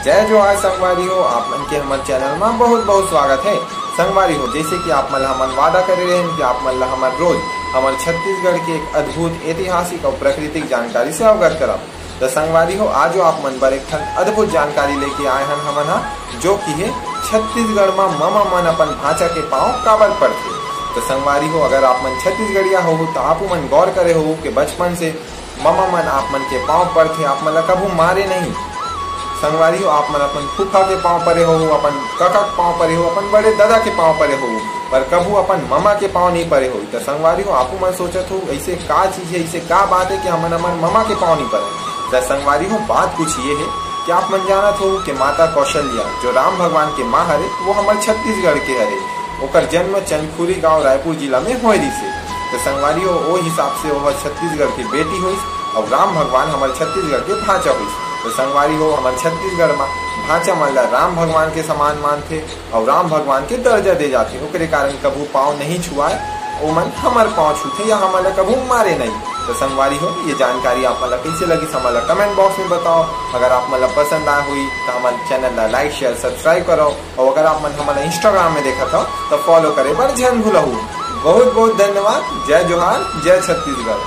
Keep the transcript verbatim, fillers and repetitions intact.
जय जोहार संगवारी हो, आप मन के हमर चैनल मा बहुत बहुत स्वागत है। संगवारी हो, जैसे कि आप मन ला हमन वादा करे रहेन कि आप मन ला हमन रोज हमर छत्तीसगढ़ के एक अद्भुत ऐतिहासिक और प्राकृतिक जानकारी से अवगत करब। त संगवारी हो, आज आप मन बर एक ठन अद्भुत जानकारी लेके आए हन हमन हा, जो कि है छत्तीसगढ़ मा ममा मन अपन भांचा के पांव काबर पड़थे। त संगवारी हो, अगर आप मन छत्तीसगढ़िया हो त आप मन गौर करे हो कि बचपन से ममा मन आप मन के पांव पड़थे, आप मन ला कभू मारे नहीं। संगवारी हो, आप मन अपन फूफा के पांव परे हो, अपन कका के पांव परे हो, अपन बड़े दादा के पांव परे हो, पर कभू अपन ममा के पांव नहीं परे हो। त संगवारी हो, आपू मन सोचत हो, ऐसे का चीज है, ऐसे का बात है कि हमन हमर ममा के पांव नहीं परे? त संगवारी हो, बात कुछ ये है कि आप मन जानत हो कि माता कौशल्या, जो राम भगवान के माँ हरे, वो हमर छत्तीसगढ़ के हरे। ओकर जन्म चंदखुरी गांव, रायपुर जिला में होय रिहिसे। त संगवारी हो, ओ हिसाब से ओह छत्तीसगढ़ के बेटी होइस, और राम भगवान हमर छत्तीसगढ़ के भांचा होइस। त संगवारी हो, हमर छत्तीसगढ़ मा भांचा मन ला राम भगवान के समान मानथे और राम भगवान के दर्जा दे जाथे। ओकरे कारण कभू पांव नहीं छुआय, ओमन हमर पांव छूथे या हमन ला कभू मारे नहीं। त संगवारी हो, ये जानकारी आप मन ला कैसे लगिस, हमन ला comment box में बताओ। अगर आप मन ला पसंद आए होही त हमर चैनल ला like, share, subscribe करो, और अगर आप मन हमन ला Instagram में देखत हो त follow करे बर झन भूलहू। बहुत बहुत धन्यवाद। जय जोहार, जय छत्तीसगढ़।